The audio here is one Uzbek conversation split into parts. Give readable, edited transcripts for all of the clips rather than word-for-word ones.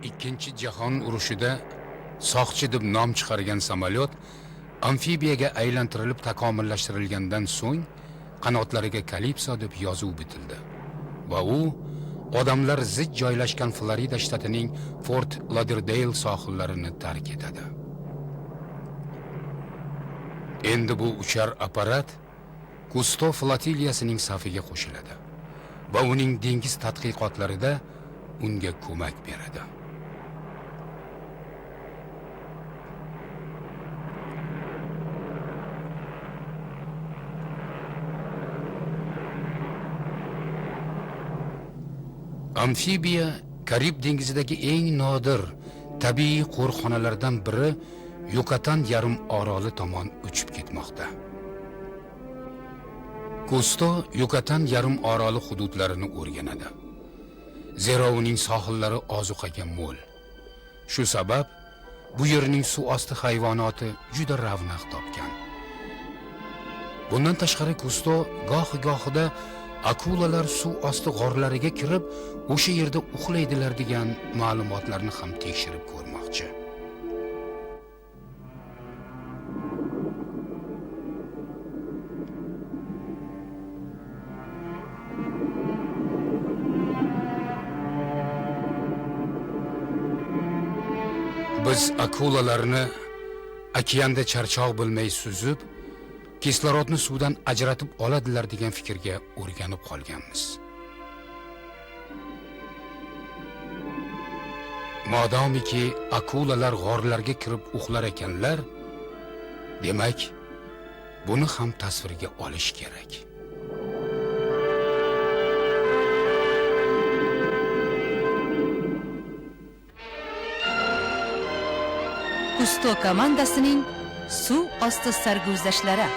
Ikkinchi jahon urushida soqchi deb nom chiqargan samolyot amfibiyaga aylantirilib takomillashtirilgandan so'ng qanotlariga Kalipso deb yozuv bitildi va u odamlar zich joylashgan Florida shtatining Fort Lauderdale sohillarini tark etadi. Endi bu uchar apparat Kusto flotiliyasining safiga qo'shiladi va uning dengiz tadqiqotlarida unga ko'mak beradi. Amfibiya Karib dengizidagi eng nodir tabiiy qo'riqxonalardan biri Yukatan yarim oroli tomon uchib ketmoqda. Kusto Yukatan yarim oroli hududlarini o'rganadi. Zero uning sohillari ozuqaga mo'l. Shu sabab bu yerning suv osti hayvonoti juda ravnaq topgan. Bundan tashqari Kusto gohi-gohida akulalar suv osti g'orlariga kirib, o'sha yerda uxlaydilar degan ma'lumotlarni ham tekshirib ko'rmoqchi. Biz akulalarni okeanda charchoq bilmay suzib, kislorodni suvdan ajratib oladilar degan fikrga o'rganib qolganmiz. Modomiki akulalar g'orlarga kirib uxlar ekanlar, demak, buni ham tasvirga olish kerak. Kusto komandasining suv osti sarguzashtlari.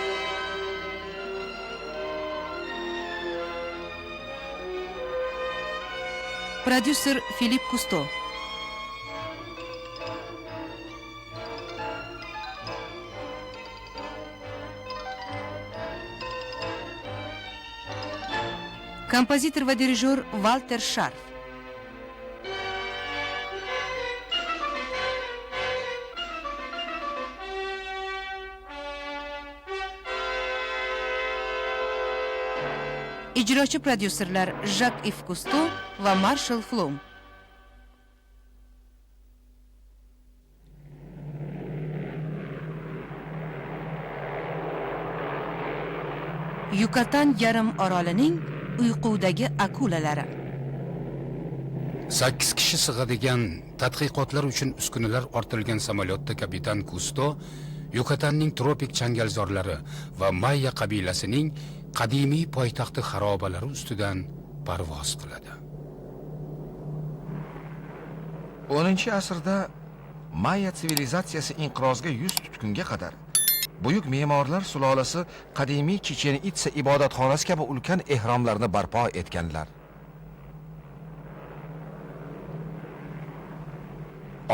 Prodyuser Filip Kusto. Kompozitor va dirijor Walter Scharf. Ijrochi prodyuserlar Jak-Iv Kusto va Marshall Flum. Yukatan yarim orolining uyqudagi akulalari. 8 kishi sig'adigan tadqiqotlar uchun uskunalar ortilgan samolyotda kapitan Kusto Yukatanning tropik changalzorlari va Mayya qabilasining qadimiy poytaxti xarobalari ustidan parvoz qiladi. 10-asrda Mayya sivilizatsiyasi inqirozga yuz tutgunga qadar buyuk me'morlar sulolasi qadimiy Chichen Itza ibodatxonasi kabi ulkan ehromlarni barpo etganlar.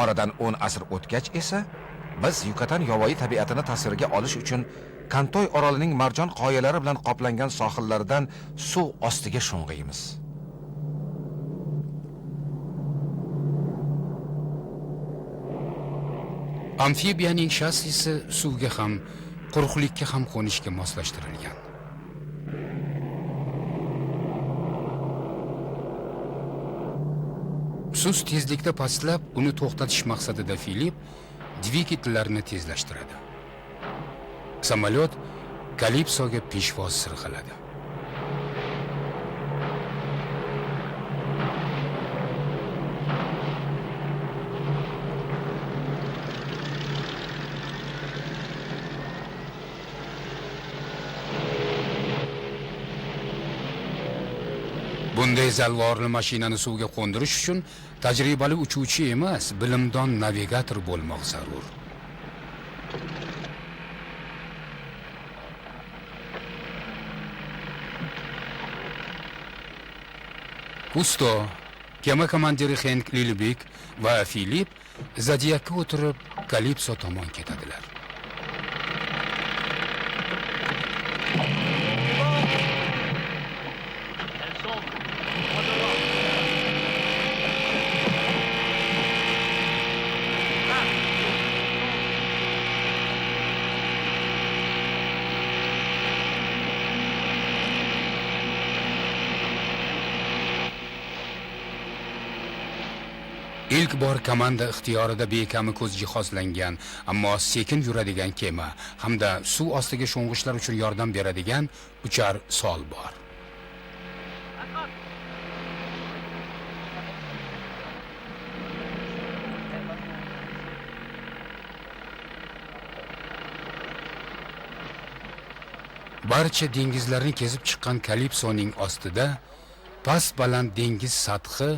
Oradan 10 asr o'tgach esa biz Yukatan yovvoyi tabiatini tasvirga olish uchun Kantoy orolining marjon qoyalari bilan qoplangan sohillaridan suv ostiga sho'ng'iymiz. Amfibiyaning shassisi suvga ham, quruqlikka ham qo'nishga moslashtirilgan. Sust tezlikda pastlab, uni to'xtatish maqsadida Filip dvigatellarni tezlashtiradi. Samolyot Kalipsoga peshvoz sirg'aladi. Bunday zalvorli mashinani suvga qo'ndirish uchun tajribali uchuvchi emas, bilimdon navigator bo'lmoq zarur. Kusto, kema komandiri Henk Lilbik va Filip Zodiakka o'tirib Kalipso tomon ketadilar. Ilk bor komanda ixtiyorida bekami ko'z jihozlangan, ammo sekin yuradigan kema hamda suv ostiga sho'ng'ishlar uchun yordam beradigan uchar sol bor. Barcha dengizlarni kezib chiqqan Kalipsoning ostida past baland dengiz sathi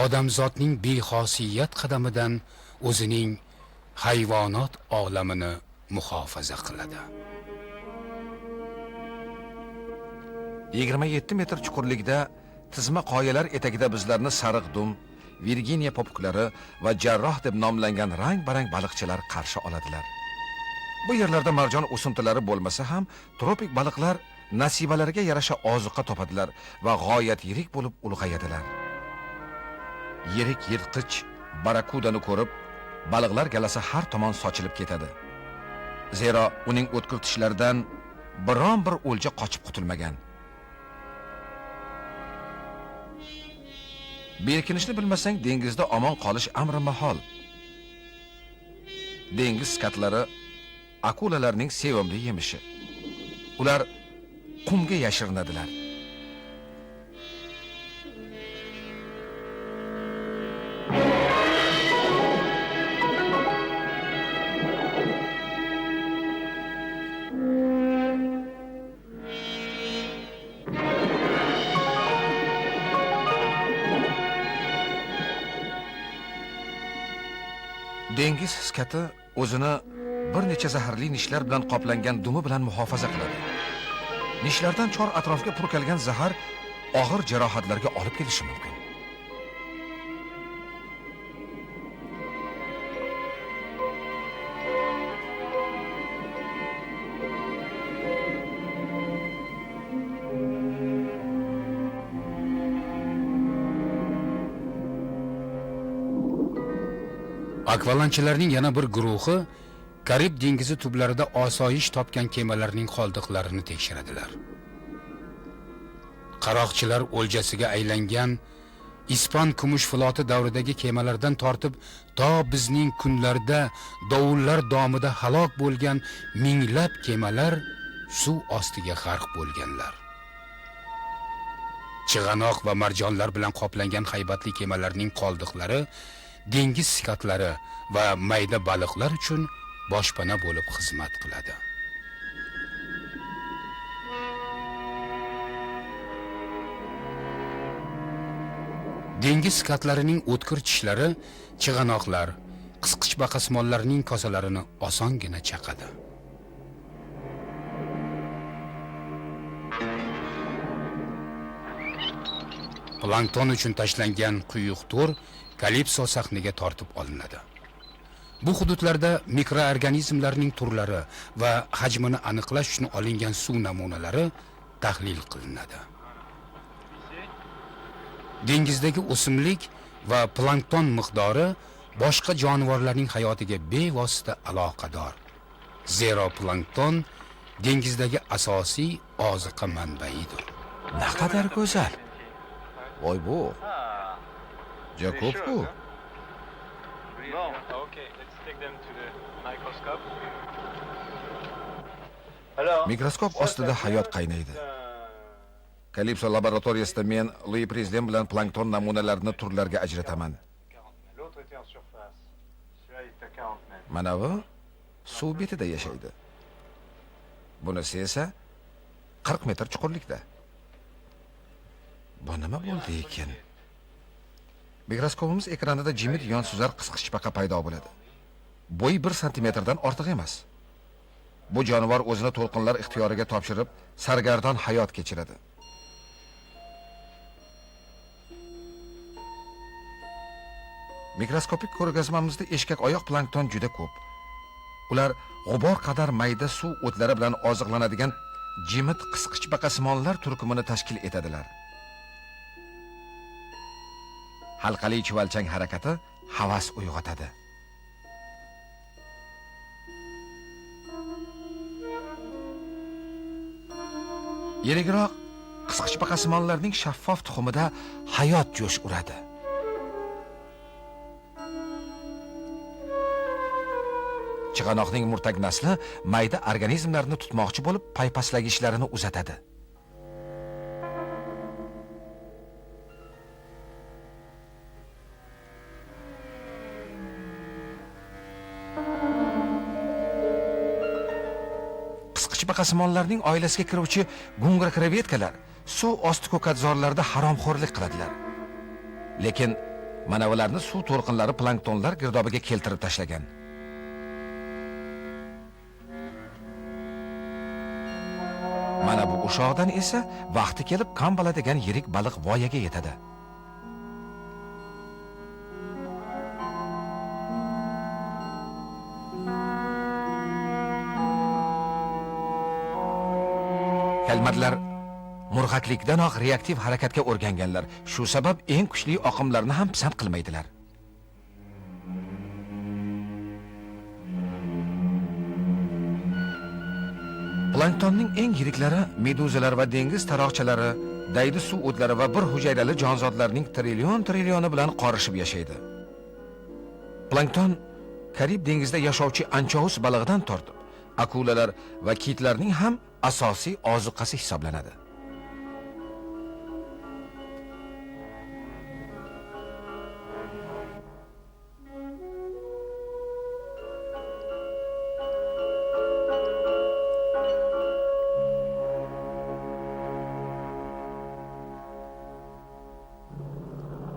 odamzodning bexosiyat qadamidan o'zining hayvonot olamini muhofaza qiladi. 27 metr chuqurlikda tizma qoyalar etagida bizlarni sariq dum, Virginiya popuklari va jarroh deb nomlangan rang-barang baliqchilar qarshi oladilar. Bu yerlarda marjon o'simtalari bo'lmasa ham, tropik baliqlar nasibalariga yarasha oziqa topadilar va g'oyat yirik bo'lib ulg'ayadilar. Yirik yirtqich barakudani ko'rib, baliqlar galasi har tomon sochilib ketadi. Zero uning o'tkir tishlaridan biron bir o'lja qochib qutulmagan. Berkinishni bilmasang, dengizda omon qolish amri mahol. Dengiz skatlari akulalarning sevimli yemishi. Ular qumga yashirinadilar. Dengiz skati o'zini bir necha zaharli nishlar bilan qoplangan dumi bilan muhofaza qiladi. Nishlardan chor atrofga purkalgan zahar og'ir jarohatlarga olib kelishi mumkin. Akvalanchilarning yana bir guruhi Karib dengizi tublarida osoyish topgan kemalarning qoldiqlarini tekshiradilar. Qaroqchilar o'ljasiga aylangan ispan kumush floti davridagi kemalardan tortib to bizning kunlarda dovullar domida halok bo'lgan minglab kemalar suv ostiga g'arq bo'lganlar. Chig'anoq va marjonlar bilan qoplangan haybatli kemalarning qoldiqlari dengiz skatlari va mayda baliqlar uchun boshpana bo'lib xizmat qiladi. Dengiz skatlarining o'tkir tishlari chig'anoqlar, qisqichbaqasimonlarning kosalarini osongina chaqadi. Plankton uchun tashlangan quyuq to'r Kalipso sahniga tortib olinadi. Bu hududlarda mikroorganizmlarning turlari va hajmini aniqlash uchun olingan suv namunalari tahlil qilinadi. Dengizdagi o'simlik va plankton miqdori boshqa jonivorlarning hayotiga bevosita aloqador. Zero plankton dengizdagi asosiy oziqa manbaidir. Naqadar go'zal. Voy bu. Jakob-ku. Mikroskop ostida hayot qaynaydi. Kalipso laboratoriyasida men Lui Prezident bilan plankton namunalarini turlarga ajrataman. Mana bu suv betida yashaydi. Bunisi esa 40 metr chuqurlikda. Bu nima bo'ldi ekan? Mikroskopimiz ekranida jimit yon suzar qisqichbaqa paydo bo'ladi. Bo'yi 1 santimetrdan ortiq emas. Bu jonivor o'zini to'lqinlar ixtiyoriga topshirib, sargardon hayot kechiradi. Mikroskopik ko'rgazmamizda eshkak oyoq plankton juda ko'p. Ular g'ubor qadar mayda suv o'tlari bilan oziqlanadigan jimit qisqichbaqasimonlar turkumini tashkil etadilar. Halqali chuvalchang harakati havas uyg'otadi. Yirikroq qisqichbaqasimonlarning shaffof tuxumida hayot jo'sh uradi. Chig'anoqning murtak nasli mayda organizmlarni tutmoqchi bo'lib paypaslagishlarini uzatadi. Qisqichbaqasimonlarning oilasiga kiruvchi gungra krevetkalar suv osti ko'katzorlarida haromxo'rlik qiladilar. Lekin mana ularni suv to'lqinlari planktonlar girdobiga keltirib tashlagan. Mana bu ushoqdan esa vaqti kelib kambala degan yirik baliq voyaga yetadi. Kalmarlar murg'aklikdanoq reaktiv harakatga o'rganganlar. Shu sabab eng kuchli oqimlarni ham pisand qilmaydilar. Planktonning eng yiriklari meduzalar va dengiz taroqchalari, daydi suv o'tlari va bir hujayrali jonzotlarning trillion-trillioni bilan qorishib yashaydi. Plankton Karib dengizida yashovchi anchous balig'idan tortib, akulalar va kitlarning ham asosiy ozuqasi hisoblanadi.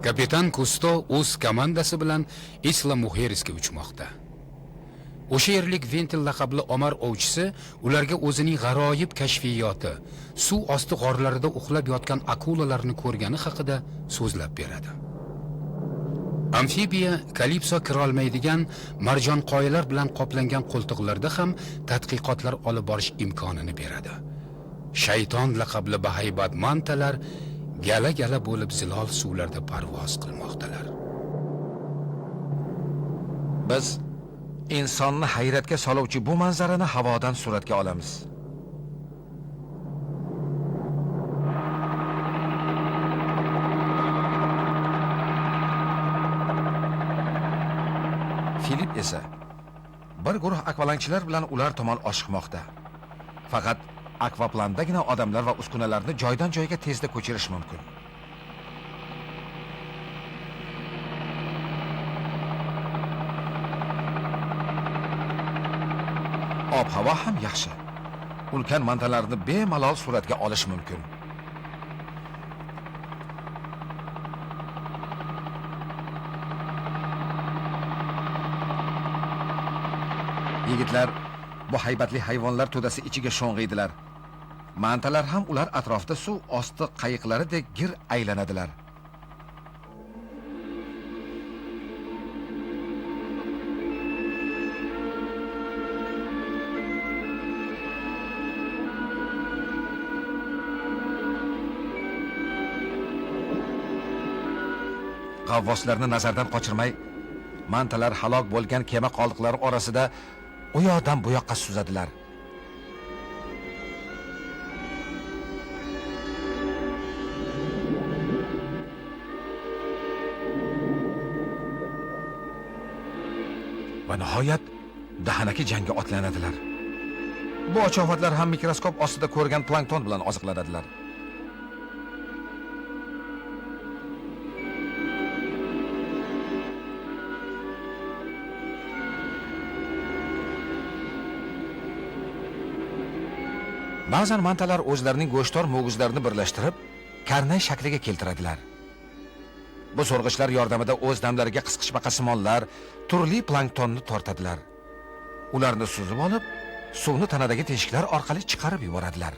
Kapitan Kusto o'z komandasi bilan Isla Mujeresga uchmoqda. O'sha yerlik Ventil laqabli omar ovchisi ularga o'zining g'aroyib kashfiyoti, suv osti g'orlarida uxlab yotgan akulalarni ko'rgani haqida so'zlab beradi. Amfibiya Kalipso kirolmaydigan marjon qoyalar bilan qoplangan qo'ltiqlarda ham tadqiqotlar olib borish imkonini beradi. Shayton laqabli bahaybat mantalar gala-gala bo'lib zilol suvlarda parvoz qilmoqdalar. Biz insonni hayratga soluvchi bu manzarani havodan suratga olamiz. Filip esa bir guruh akvalanchilar bilan ular tomon oshiqmoqda. Faqat akvaplandagina odamlar va uskunalarni joydan joyga tezda ko'chirish mumkin. Ob-havo ham yaxshi. Ulkan mantalarni bemalol suratga olish mumkin. Yigitlar bu haybatli hayvonlar to'dasi ichiga sho'ng'iydilar. Mantalar ham ular atrofida suv osti qayiqlaridek gir aylanadilar. G'avvoslarni nazardan qochirmay, mantalar halok bo'lgan kema qoldiqlari orasida u yoqdan bu yoqqa suzadilar. Va nihoyat dahanaki jangga otlanadilar. Bu ochofatlar ham mikroskop ostida ko'rgan plankton bilan oziqlanadilar. Ba'zan mantalar o'zlarining go'shtdor mo'gizlarini birlashtirib, karnay shakliga keltiradilar. Bu so'rg'ichlar yordamida o'z damlariga qisqichbaqasimonlar turli planktonni tortadilar. Ularni suzib olib, suvni tanadagi teshiklar orqali chiqarib yuboradilar.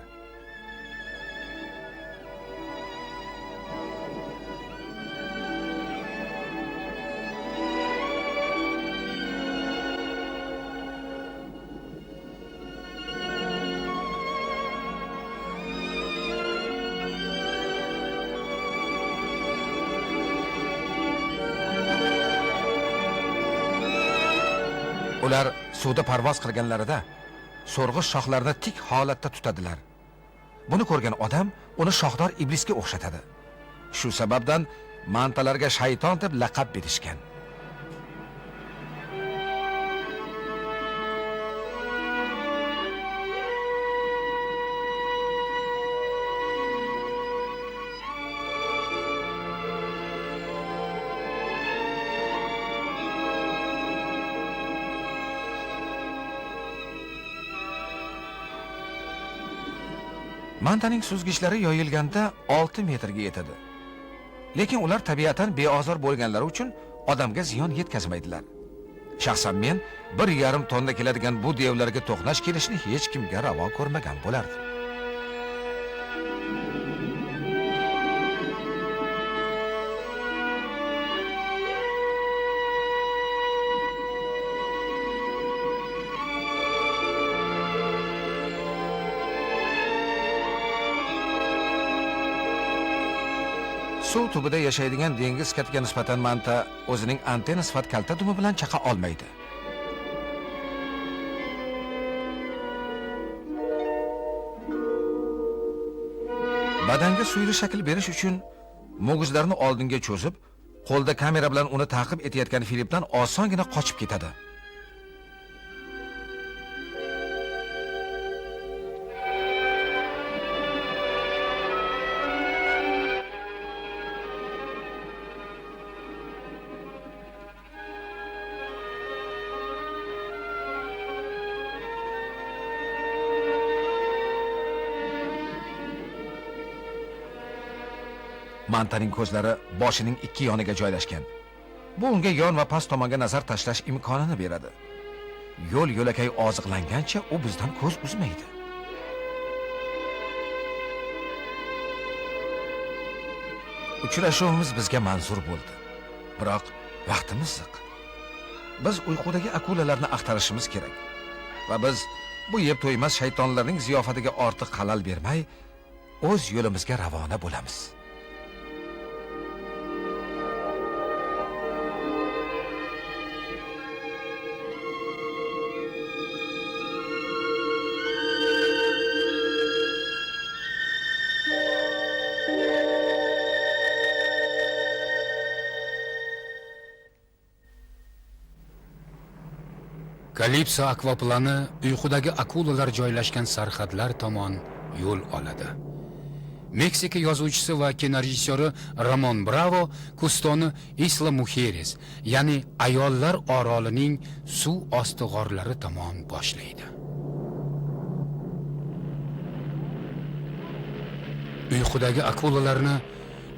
Ular suvda parvoz qilganlarida so'rg'ish shoxlarini tik holatda tutadilar. Buni ko'rgan odam uni shoxdor iblisga o'xshatadi. Shu sababdan mantalarga shayton deb laqab berishgan. Mantaning suzgichlari yoyilganda 6 metrga yetadi. Lekin ular tabiatan beozor bo'lganlari uchun odamga ziyon yetkazmaydilar. Shaxsan men 1,5 tonna keladigan bu devlarga to'qnash kelishni hech kimga ravo ko'rmagan bo'lardim. Suv tubida yashaydigan dengiz katiga nisbatan manta o'zining antenna sifat kalta dumi bilan chaqa olmaydi. Badanga suyri shakl berish uchun muguzlarni oldinga cho'zib, qo'lda kamera bilan uni ta'qib etayotgan Filipdan osongina qochib ketadi. Mantaning ko'zlari boshining ikki yoniga joylashgan. Bu unga yon va past tomonga nazar tashlash imkonini beradi. Yo'l yo'lakay oziqlangancha u bizdan ko'z uzmaydi. Uchrashuvimiz bizga manzur bo'ldi. Biroq vaqtimiz ziq. Biz uyqudagi akulalarni axtarishimiz kerak. Va biz bu yeb to'ymas shaytonlarning ziyofatiga ortiq xalal bermay o'z yo'limizga ravona bo'lamiz. Kalipso akvaplani uyqudagi akulalar joylashgan sarhadlar tomon yo'l oladi. Meksika yozuvchisi va kinorejissyori Ramon Bravo Kustoni Isla Mujeres, ya'ni ayollar orolining suv osti g'orlari tomon boshlaydi. Uyqudagi akulalarni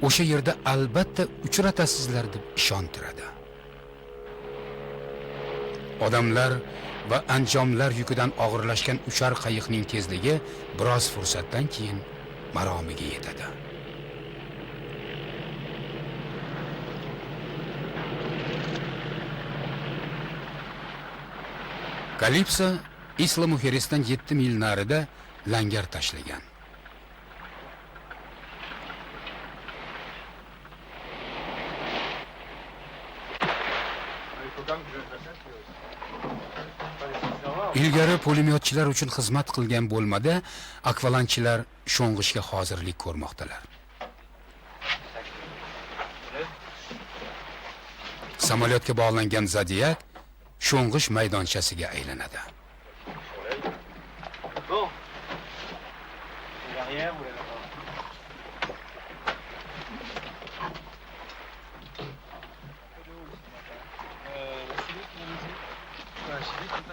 o'sha yerda albatta uchratasizlar deb ishontiradi. Odamlar va anjomlar yukidan og'irlashgan uchar qayiqning tezligi biroz fursatdan keyin maromiga yetadi. Kalipso Isla Mujeresdan 7 mil narida langar tashlagan. Ilgari pulemyotchilar uchun xizmat qilgan bo'lmada akvalanchilar sho'ng'ishga hozirlik ko'rmoqdalar. Samolyotga bog'langan Zodiac sho'ng'ish maydonchasiga aylanadi.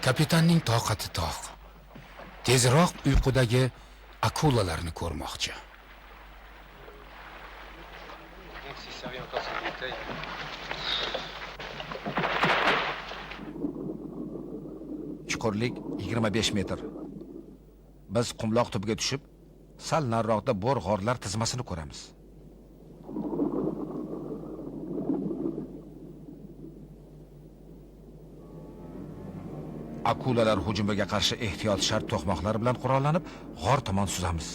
Kapitanning toqati toq. Tezroq uyqudagi akulalarni ko'rmoqchi. Chuqurlik 25 metr. Biz qumloq tubiga tushib, sal nariroqda bo'r g'orlar tizmasini ko'ramiz. Akulalar hujumiga qarshi ehtiyot shart to'qmoqlar bilan qurollanib, g'or tomon suzamiz.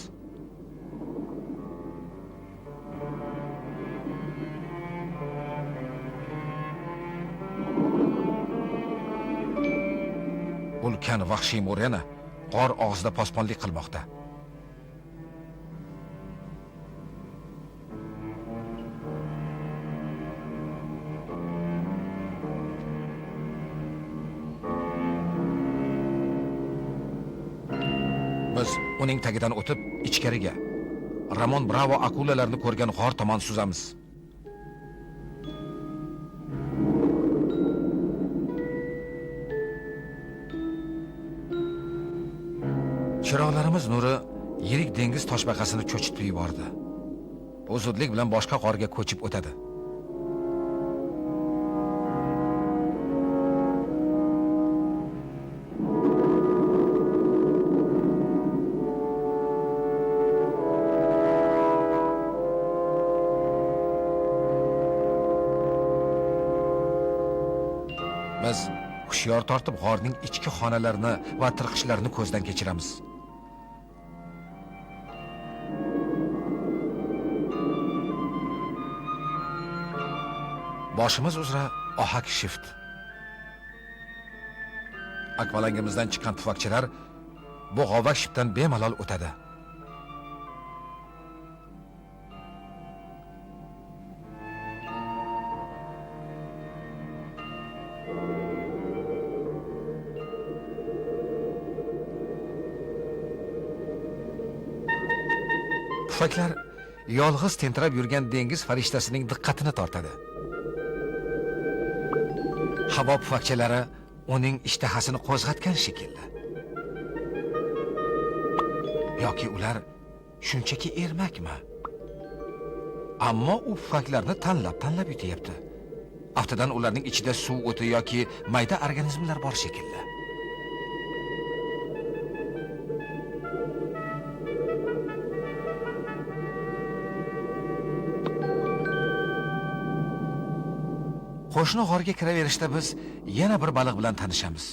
Ulkan vahshiy murena g'or og'zida posbonlik qilmoqda. Biz uning tagidan o'tib ichkariga Ramon Bravo akulalarni ko'rgan g'or tomon suzamiz. Chiroqlarimiz nuri Yirik dengiz toshbaqasini cho'chitib yubordi. U zudlik bilan boshqa g'orga ko'chib o'tadi. Biz hushyor tortib g'orning ichki xonalarini va tirqishlarini ko'zdan kechiramiz. Boshimiz uzra ohak shift. Akvalangimizdan chiqqan pufakchalar bu g'ovak shiftdan bemalol o'tadi. Pufaklar yolg'iz tentirab yurgan dengiz farishtasining diqqatini tortadi. Havo pufakchalari uning ishtahasini qo'zg'atgan shekilli. Yoki ular shunchaki ermakmi? Ammo u pufaklarni tanlab-tanlab yutyapti. Aftidan ularning ichida suv o'ti yoki mayda organizmlar bor shekilli. Qo'shni g'orga kiraverishda biz yana bir baliq bilan tanishamiz.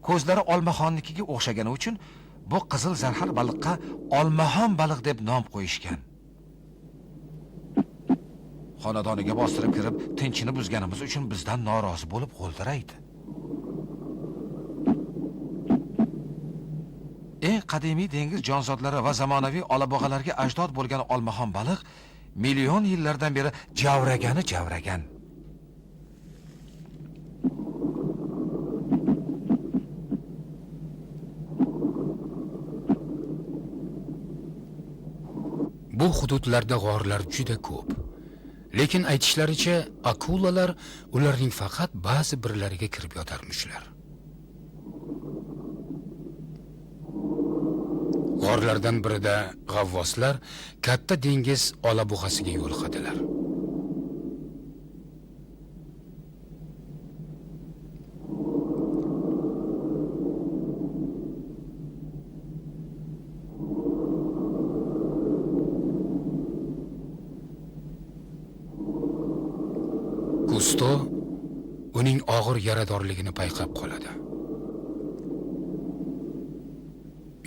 Ko'zlari olmaxonnikiga o'xshagani uchun bu qizil zarhar baliqqa olmaxon baliq deb nom qo'yishgan. Xonadoniga bostirib kirib, tinchini buzganimiz uchun bizdan norozi bo'lib g'o'ldiraydi. Eng qadimiy dengiz jonzotlari va zamonaviy olabog'alarga ajdod bo'lgan olmaxon baliq million yillardan beri javragani javragan. Bu hududlarda g'orlar juda ko'p. Lekin aytishlaricha, akulalar ularning faqat ba'zi birlariga kirib yotarmishlar. G'orlardan birida g'avvoslar katta dengiz olabug'asiga yo'liqadilar. Kusto uning og'ir yaradorligini payqab qoladi.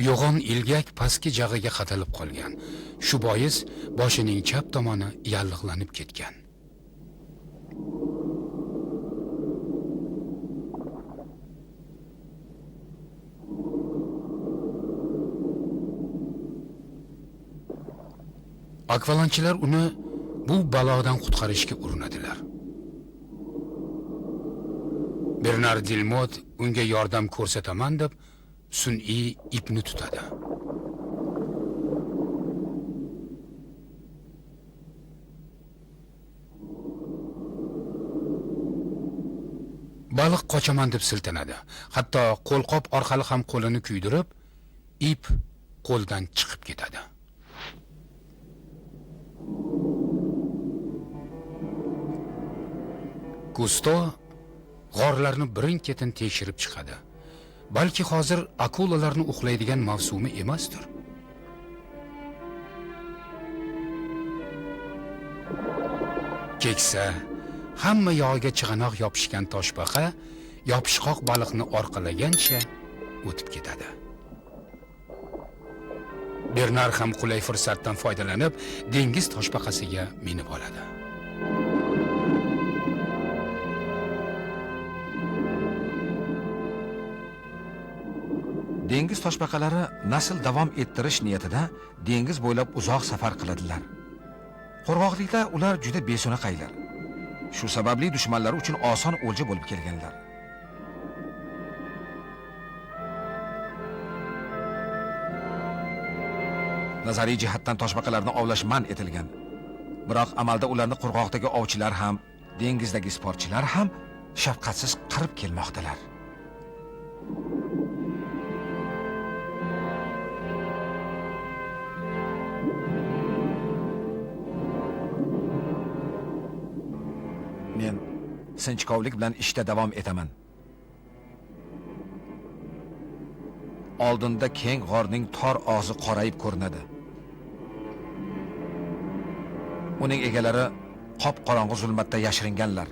Yo'g'on ilgak pastki jag'iga qadalib qolgan. Shu bois boshining chap tomoni yallig'lanib ketgan. Akvalanchilar uni bu balodan qutqarishga urinadilar. Bernar Dilmot unga yordam ko'rsataman deb sun'iy ipni tutadi. Baliq qochaman deb siltanadi. Hatto qo'lqop orqali ham qo'lini kuydirib, ip qo'ldan chiqib ketadi. Kusto g'orlarni birin-ketin tekshirib chiqadi. Balki hozir akulalarni uxlaydigan mavsumi emasdir. Keksa, hamma yog'iga chig'anoq yopishgan toshbaqa yopishqoq baliqni orqalagancha o'tib ketadi. Bernar ham qulay fursatdan foydalanib, dengiz toshbaqasiga minib oladi. Dengiz toshbaqalari nasl davom ettirish niyatida dengiz bo'ylab uzoq safar qiladilar. Qurg'oqlikda ular juda beso'naqaylar. Shu sababli dushmanlari uchun oson o'lja bo'lib kelganlar. Nazariy jihatdan toshbaqalarni ovlash man etilgan. Biroq amalda ularni qurg'oqdagi ovchilar ham, dengizdagi sportchilar ham shafqatsiz qirib kelmoqdalar. Sinchkovlik bilan ishda davom etaman. Oldinda keng g'orning tor og'zi qorayib ko'rinadi. Uning egalari qop-qorong'i zulmatda yashiringanlar.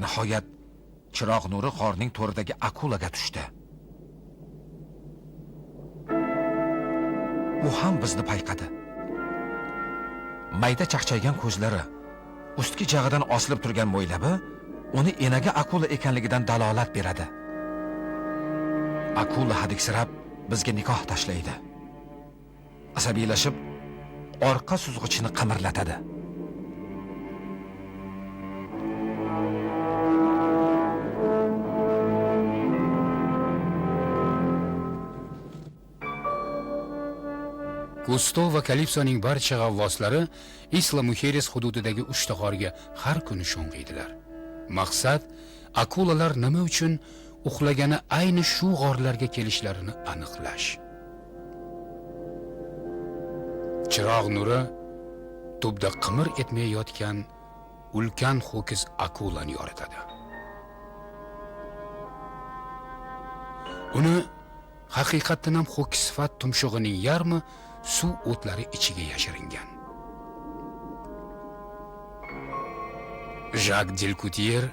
Nihoyat chiroq nuri g'orning to'ridagi akulaga tushdi. U ham bizni payqadi. Mayda chaqchaygan ko'zlari, ustki jag'idan osilib turgan mo'ylabi uni enaga akula ekanligidan dalolat beradi. Akula hadiksirab bizga nikoh tashlaydi. Asabiylashib orqa suzg'ichini qimirlatadi. Kusto va Kalipsoning barcha g'avvoslari Isla Mujeres hududidagi 3 ta g'orga har kuni sho'ng'iydilar. Maqsad akulalar nima uchun uxlagani ayni shu g'orlarga kelishlarini aniqlash. Chiroq nuri tubda qimir etmay yotgan ulkan ho'kiz akulani yoritadi. Uni haqiqatdan ham ho'kiz sifat tumshug'ining yarmi suv o'tlari ichiga yashiringan. Jak Delkutyer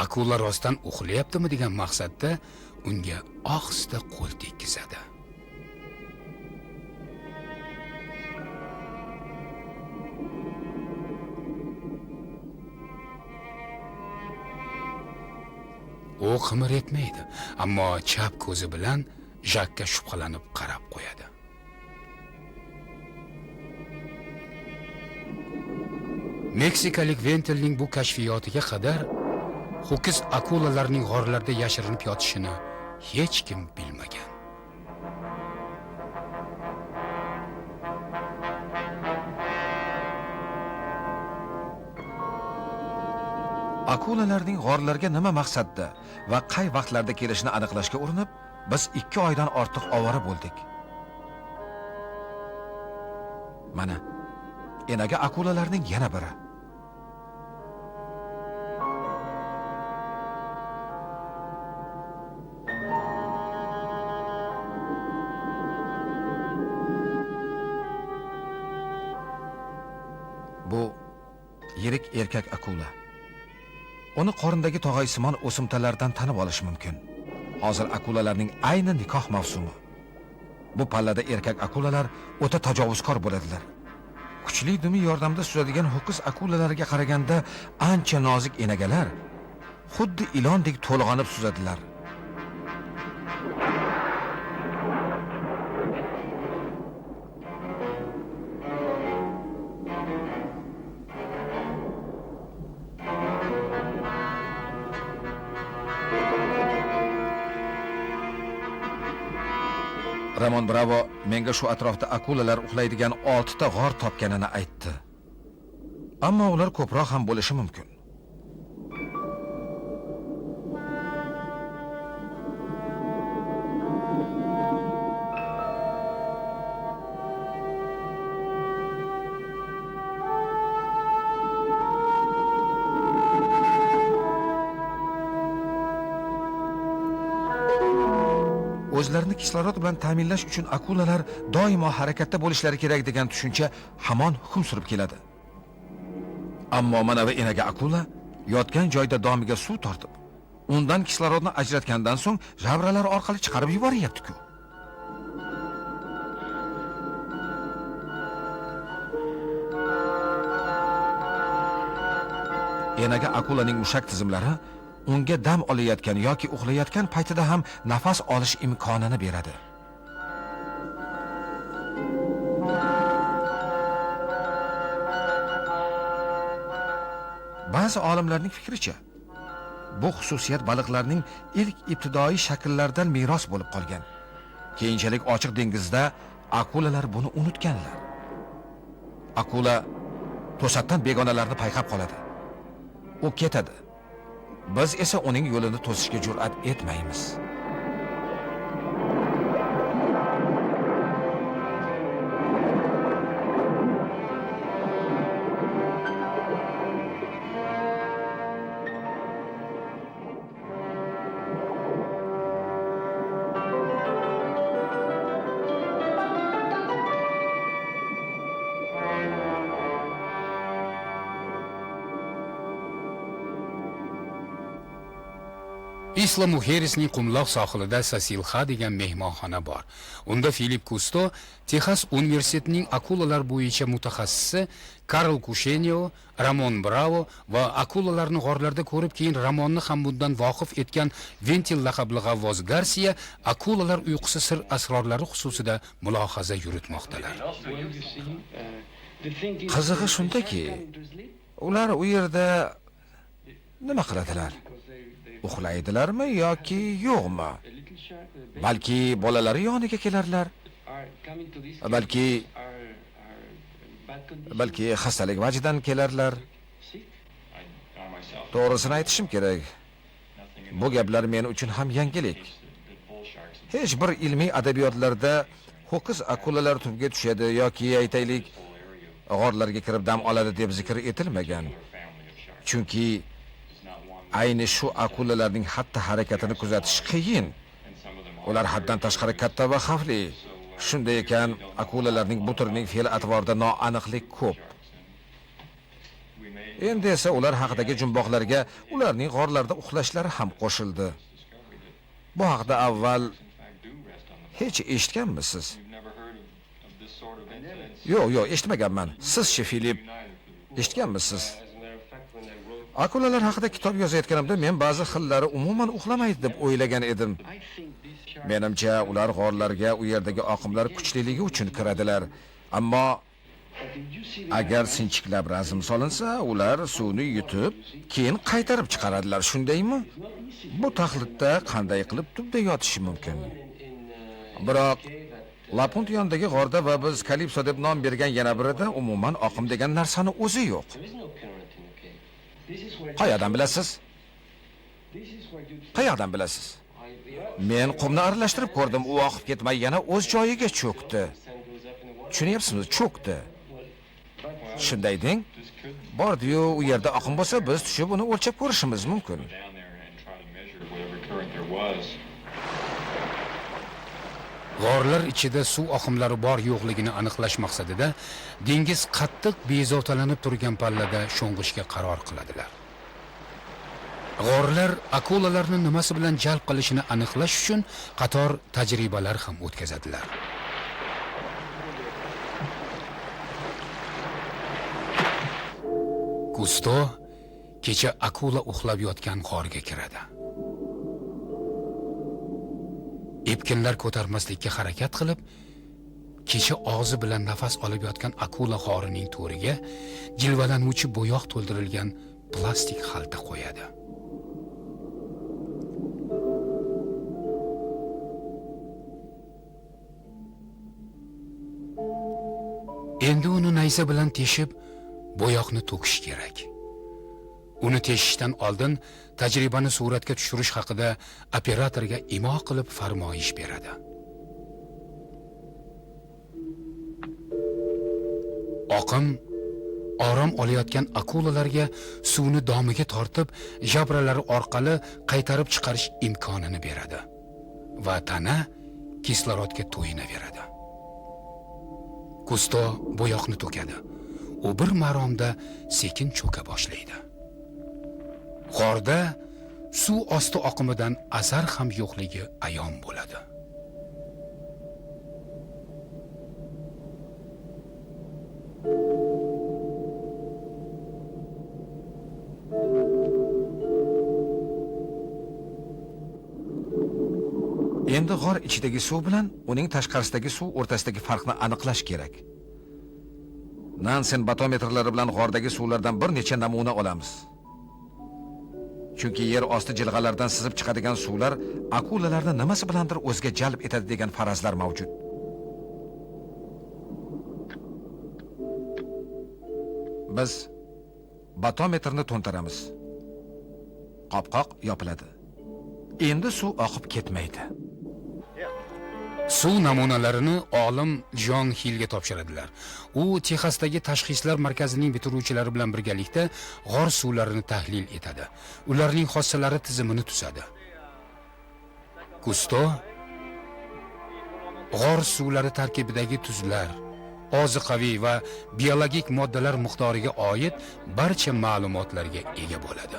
akula rostdan uxlayaptimi degan maqsadda unga ohista qo'l tekkizadi. U qimir etmaydi, ammo chap ko'zi bilan Jakka shubhalanib qarab qo'yadi. Meksikalik Ventelning bu kashfiyotiga qadar ho'kiz akulalarning g'orlarda yashirinib yotishini hech kim bilmagan. Akulalarning g'orlarga nima maqsadda va qay vaqtlarda kelishini aniqlashga urinib, biz 2 oydan ortiq ovora bo'ldik. Mana enaga akulalarning yana biri. Bu yirik erkak akula. Uni qorindagi tog'aysimon o'simtalardan tanib olish mumkin. Hozir akulalarning ayni nikoh mavsumi. Bu pallada erkak akulalar o'ta tajovuzkor bo'ladilar. Kuchli dumi yordamida suzadigan ho'kiz akulalarga qaraganda ancha nozik enagalar xuddi ilondek to'lg'anib suzadilar. Ramon Bravo menga shu atrofda akulalar uxlaydigan 6 ta g'or topganini aytdi. Ammo ular ko'proq ham bo'lishi mumkin. O'zlarini kislorod bilan ta'minlash uchun akulalar doimo harakatda bo'lishlari kerak degan tushuncha hamon hukm surib keladi. Ammo mana bu enaga akula yotgan joyda domiga suv tortib, undan kislorodni ajratgandan so'ng žabralar orqali chiqarib yuboryapti-ku. Enaga akulaning mushak tizimlari unga dam olayotgan yoki uxlayotgan paytida ham nafas olish imkonini beradi. Ba'zi olimlarning fikricha, bu xususiyat baliqlarning ilk ibtidoiy shakllaridan meros bo'lib qolgan. Keyinchalik ochiq dengizda akulalar buni unutganlar. Akula to'satdan begonalarni payqab qoladi. U ketadi. Biz esa uning yo'lini to'sishga jur'at etmaymiz. Isla Mujeresning qumloq sohilida Sasilxa degan mehmonxona bor. Unda Filip Kusto, Texas universitetining akulalar bo'yicha mutaxassisi Karl Kushenio, Ramon Bravo va akulalarni g'orlarda ko'rib, keyin Ramonni ham bundan voqif etgan Ventil laqabli g'avvos Garsiya akulalar uyqusi sir asrorlari xususida mulohaza yuritmoqdalar. Qizig'i shundaki, ular u yerda nima qiladilar? Uxlaydilarmi yoki yo'qmi? Balki bolalari yoniga kelarlar. Balki xastalik vajidan kelarlar. To'g'risini aytishim kerak, bu gaplar men uchun ham yangilik. Hech bir ilmiy adabiyotlarda ho'kiz akulalar tubga tushadi yoki aytaylik g'orlarga kirib dam oladi deb zikr etilmagan. Chunki ayni shu akulalarning xatti harakatini kuzatish qiyin. Ular haddan tashqari katta va xavfli. Shunday ekan, akulalarning bu turining fe'l-atvorida noaniqlik ko'p. Endi esa ular haqidagi jumboqlarga ularning g'orlarda uxlashlari ham qo'shildi. Bu haqda avval hech eshitganmisiz? Yo'q, eshitmaganman. Siz-chi, Filip, eshitganmisiz? Akulalar haqida kitob yozayotganimda men ba'zi xillari umuman uxlamaydi deb o'ylagan edim. Menimcha, ular g'orlarga u yerdagi oqimlar kuchliligi uchun kiradilar. Ammo agar sinchiklab razm solinsa, ular suvni yutib, keyin qaytarib chiqaradilar, shundaymi? Bu taxlitda qanday qilib tubda yotishi mumkin? Biroq Lapunt yonidagi g'orda va biz Kalipso deb nom bergan yana birida umuman oqim degan narsani o'zi yo'q. Qayerdan bilasiz? Qayerdan bilasiz? Men qumni aralashtirib ko'rdim, u oqib ketmay yana o'z joyiga cho'kdi. Tushunyapsizmi? Cho'kdi. Shunday deng. Bordi-yu, u yerda oqim bo'lsa, biz tushib uni o'lchab ko'rishimiz mumkin. G'orlar ichida suv oqimlari bor yo'qligini aniqlash maqsadida dengiz qattiq bezovtalanib turgan pallada sho'ng'ishga qaror qiladilar. G'orlar akulalarni nimasi bilan jalb qilishini aniqlash uchun qator tajribalar ham o'tkazadilar. Kusto kecha akula uxlab yotgan g'orga kiradi. Epkinlar ko'tarmaslikka harakat qilib, kecha og'zi bilan nafas olib yotgan akula g'orining to'riga jilvalanuvchi bo'yoq to'ldirilgan plastik xalta qo'yadi. Endi uni nayza bilan teshib, bo'yoqni to'kish kerak. Uni teshishdan oldin tajribani suratga tushirish haqida operatorga imo qilib farmoyish beradi. Oqim orom olayotgan akulalarga suvni domiga tortib, jabralari orqali qaytarib chiqarish imkonini beradi va tana kislorodga to'yinaveradi. Kusto bo'yoqni to'kadi. U bir maromda sekin cho'ka boshlaydi. G'orda suv osti oqimidan asar ham yo'qligi ayon bo'ladi. Endi g'or ichidagi suv bilan uning tashqarisidagi suv o'rtasidagi farqni aniqlash kerak. Nansen batometrlari bilan g'ordagi suvlardan bir necha namuna olamiz. Chunki yer osti jilg'alardan sizib chiqadigan suvlar akulalarni nimasi bilandir o'ziga jalb etadi degan farazlar mavjud. Biz batometrni to'ntaramiz. Qopqoq yopiladi. Endi suv oqib ketmaydi. Suv namunalarini olim Jon Hillga topshiradilar. U Texasdagi tashxislar markazining bitiruvchilari bilan birgalikda g'or suvlarini tahlil etadi. Ularning xossalari tizimini tuzadi. Kusto g'or suvlari tarkibidagi tuzlar, oziqaviy va biologik moddalar miqdoriga oid barcha ma'lumotlarga ega bo'ladi.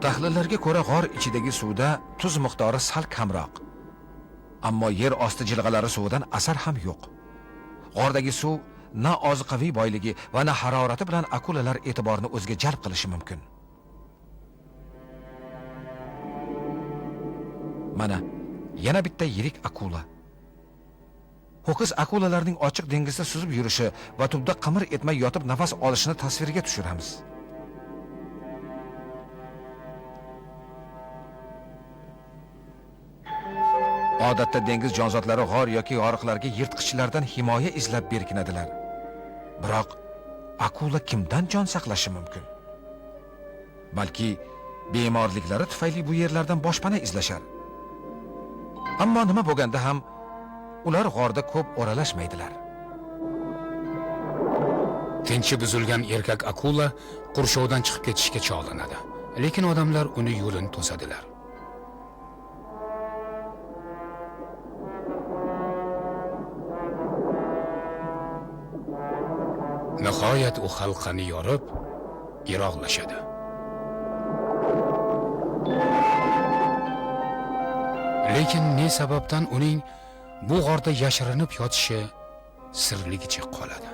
Tahlillarga ko'ra, g'or ichidagi suvda tuz miqdori sal kamroq. Ammo yer osti jilg'alari suvidan asar ham yo'q. G'ordagi suv na oziqaviy boyligi va na harorati bilan akulalar e'tiborini o'ziga jalb qilishi mumkin. Mana yana bitta yirik akula. Ho'kiz akulalarning ochiq dengizda suzib yurishi va tubda qimir etmay yotib nafas olishini tasvirga tushiramiz. Odatda dengiz jonzotlari g'or yoki yoriqlarga yirtqichlardan himoya izlab berkinadilar. Biroq akula kimdan jon saqlashi mumkin? Balki bemorliklari tufayli bu yerlardan boshpana izlashar. Ammo nima bo'lganda ham ular g'orda ko'p o'ralashmaydilar. Tinchi buzilgan erkak akula qurshovdan chiqib ketishga chog'lanadi. Lekin odamlar uni yo'lini to'sadilar. Nihoyat u halqani yorib, yiroqlashadi. Lekin ne sababdan uning bu g'orda yashirinib yotishi sirligicha qoladi.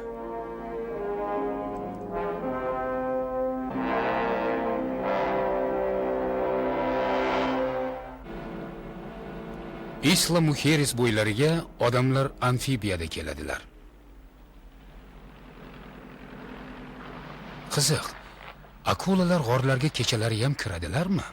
Isla Mujeres bo'ylariga odamlar amfibiyada keladilar. Qiziq, akulalar g'orlarga kechalari ham kiradilarmi?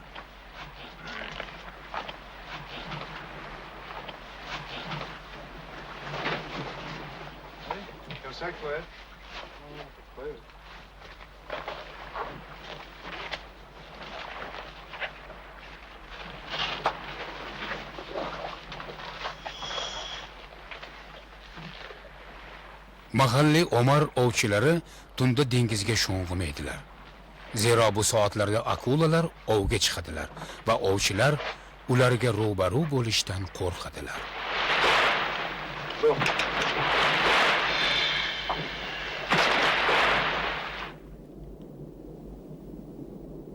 Mahalliy Omar ovchilari tunda dengizga sho'ng'imaydilar. Zero bu soatlarda akulalar ovga chiqadilar va ovchilar ularga ro'baru bo'lishdan qo'rqadilar.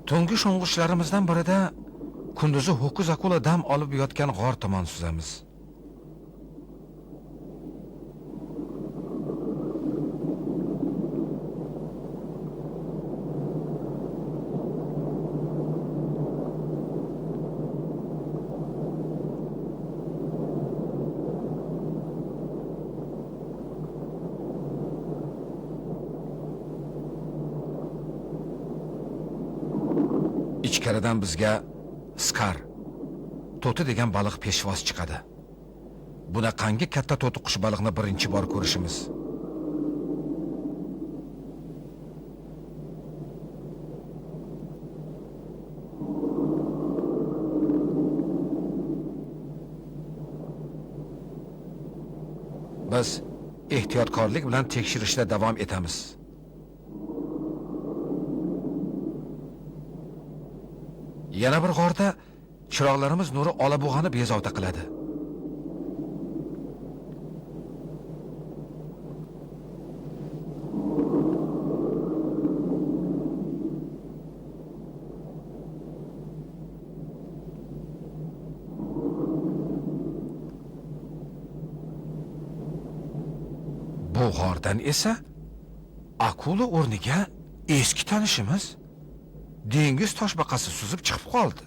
Tungi sho'ng'ishlarimizdan birida kunduzi ho'kiz akula dam olib yotgan g'or tomon suzamiz. Ichkaridan bizga skar, to'ti degan baliq peshvoz chiqadi. Bunaqangi katta to'tiqush baliqni birinchi bor ko'rishimiz. Biz ehtiyotkorlik bilan tekshirishda davom etamiz. Yana bir g'orda chiroqlarimiz nuri olabug'ani bezovta qiladi. Bu g'ordan esa akula o'rniga eski tanishimiz dengiz toshbaqasi suzib chiqib qoldi.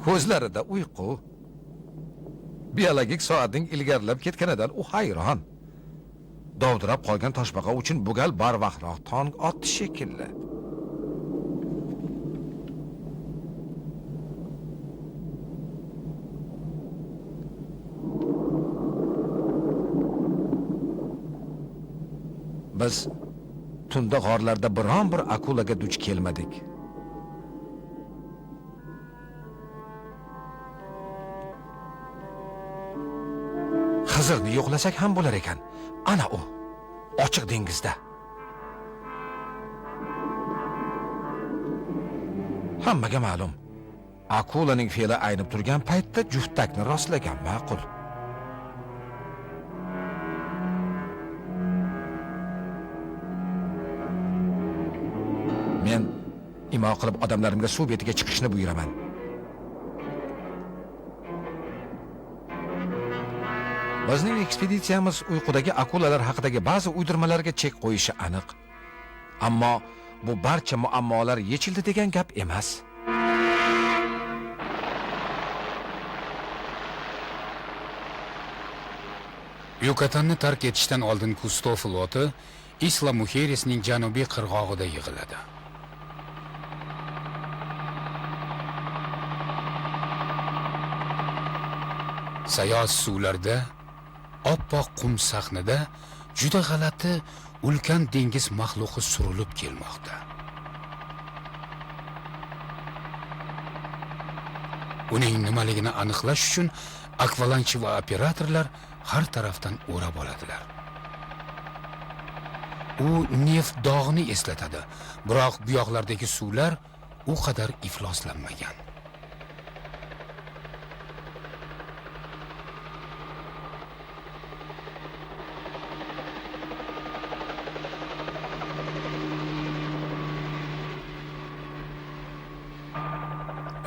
Ko'zlarida uyqu. Biologik soatning ilgarilab ketganidan u hayron. Dovdirab qolgan toshbaqa uchun bu gal barvaqtroq tong otdi shekilli. Biz tunda g'orlarda biron bir akulaga duch kelmadik. Xizrni yo'qlasak ham bo'lar ekan. Ana u, ochiq dengizda. Hammaga ma'lum, akulaning fe'li aynib turgan paytda juftakni rostlagan ma'qul. Men imo qilib odamlarimga suv betiga chiqishni buyuraman. Bizning ekspeditsiyamiz uyqudagi akulalar haqidagi ba'zi uydirmalarga chek qo'yishi aniq. Ammo bu barcha muammolar yechildi degan gap emas. Yukatanni tark etishdan oldin Kusto floti Isla Mujeresning janubiy qirg'og'ida yig'iladi. Sayoz suvlarda, oppoq qum sahnida juda g'alati ulkan dengiz maxluqi surilib kelmoqda. Uning nimaligini aniqlash uchun akvalanchi va operatorlar har tarafdan o'rab oladilar. U neft dog'ini eslatadi, biroq bu yoqlardagi suvlar u qadar ifloslanmagan.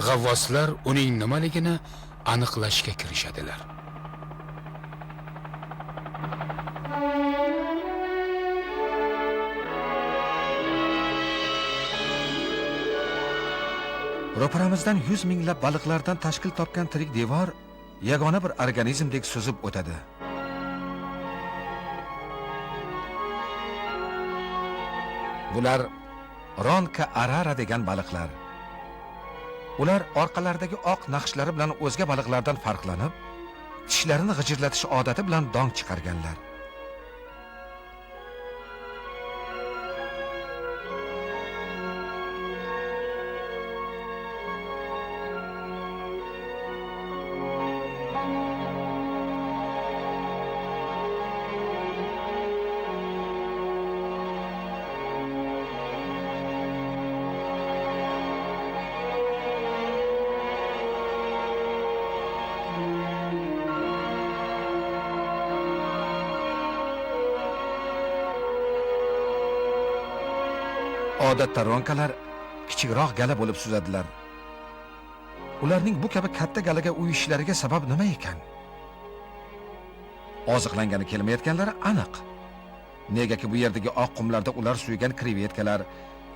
G'avvoslar uning nimaligini aniqlashga kirishadilar. Ro'paramizdan 100 minglab baliqlardan tashkil topgan tirik devor yagona bir organizmdek suzib o'tadi. Bular Ronka arara degan baliqlar. Ular orqalaridagi oq naqshlari bilan o'zga baliqlardan farqlanib, tishlarini g'ijirlatish odati bilan dong chiqarganlar. Odatda ronkalar kichikroq gala bo'lib suzadilar. Ularning bu kabi katta galaga uyishlariga sabab nima ekan? Oziqlangani kelmayotganlari aniq. Negaki bu yerdagi oq qumlarda ular suygan krevetkalar,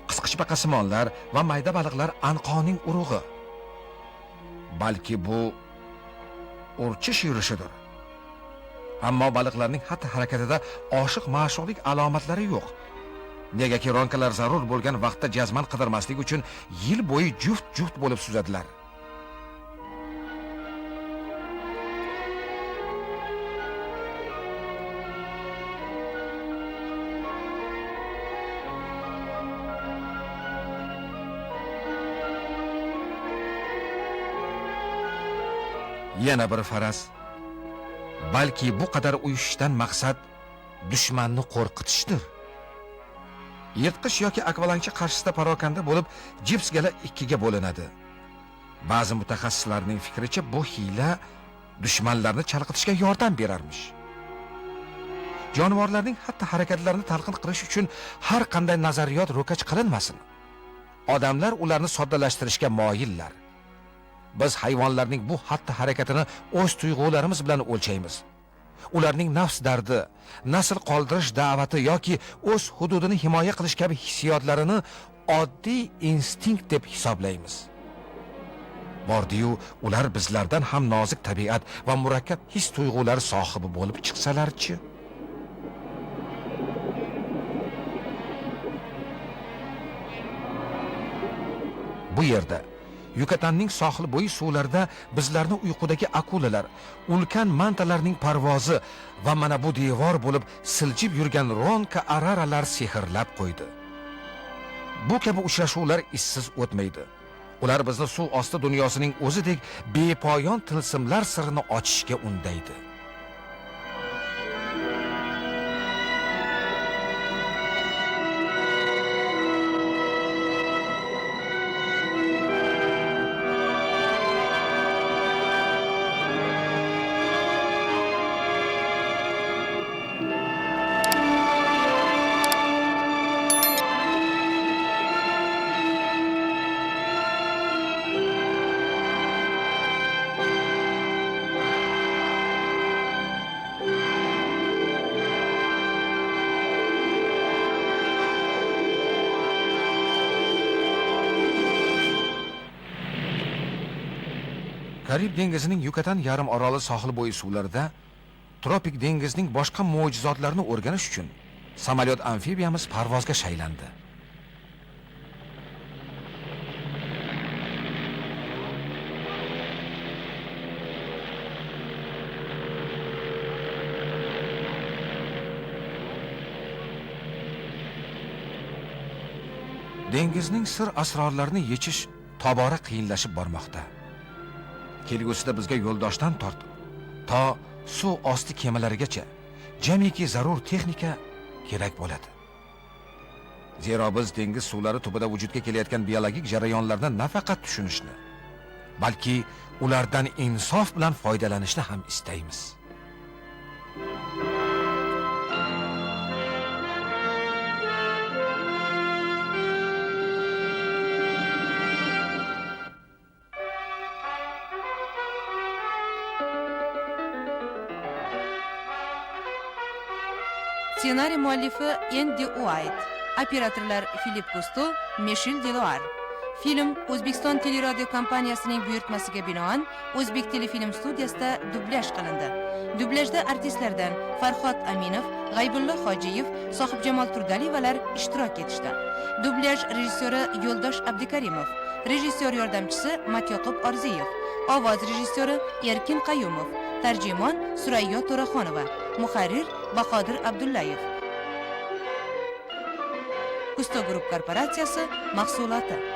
qisqichbaqasimonlar va mayda baliqlar anqoning urug'i. Balki bu urchish yurishidir. Ammo baliqlarning xatti-harakatida oshiq-ma'shuqlik alomatlari yo'q. Negaki ronkalar zarur bo'lgan vaqtda jazman qidirmaslik uchun yil bo'yi juft-juft bo'lib suzadilar. Yana bir faraz. Balki bu qadar uyushishdan maqsad dushmanni qo'rqitishdir. Yirtqich yoki akvalangchi qarshisida parokanda bo'lib, jips gala ikkiga bo'linadi. Ba'zi mutaxassislarning fikricha bu hiyla dushmanlarni chalg'itishga yordam berarmish. Jonivorlarning xatti-harakatlarini talqin qilish uchun har qanday nazariyot ro'kach qilinmasin. Odamlar ularni soddalashtirishga moyillar. Biz hayvonlarning bu xatti-harakatini o'z tuyg'ularimiz bilan o'lchaymiz. Ularning nafs dardi, nasl qoldirish da'vati yoki o'z hududini himoya qilish kabi hissiyotlarini oddiy instinkt deb hisoblaymiz. Bordi-yu, ular bizlardan ham nozik tabiat va murakkab his tuyg'ular sohibi bo'lib chiqsalar-chi? Bu yerda Yukatanning sohil bo'yi suvlarida bizlarni uyqudagi akulalar, ulkan mantalarning parvozi va mana bu devor bo'lib siljib yurgan ronka araralar sehrlab qo'ydi. Bu kabi uchrashuvlar izsiz o'tmaydi. Ular bizni suv osti dunyosining o'zidek bepoyon tilsimlar sirini ochishga undaydi. Karib dengizining Yukatan yarim oroli sohil bo'yi suvlarida tropik dengizning boshqa mo'jizotlarini o'rganish uchun samolyot amfibiyamiz parvozga shaylandi. Dengizning sir asrorlarini yechish tobora qiyinlashib bormoqda. Kelgusida bizga yo'ldoshdan tortib to suv osti kemalarigacha jamiki zarur texnika kerak bo'ladi. Zero biz dengiz suvlari tubida vujudga kelayotgan biologik jarayonlarni nafaqat tushunishni, balki ulardan insof bilan foydalanishni ham istaymiz. Ssenariy muallifi Endi Uayt, operatorlar Filip Gusto, Mishel Deluar. Film O'zbekiston teleradio kompaniyasining buyurtmasiga binoan O'zbek telefilm studiyasida dublyaj qilindi. Dublyajda artistlardan Farhod Aminov, G'aybulla Hojiyev, Sohibjamol Turdaliyevalar ishtirok etishdi. Dublyaj rejissyori Yo'ldosh Abdikarimov, rejissyor yordamchisi Matyoqub Orziyev, ovoz rejissyori Erkin Qayumov, tarjimon Surayyo To'raxonova, muharrir Bahodir Abdullayev. Kusto Group korporatsiyasi mahsuloti.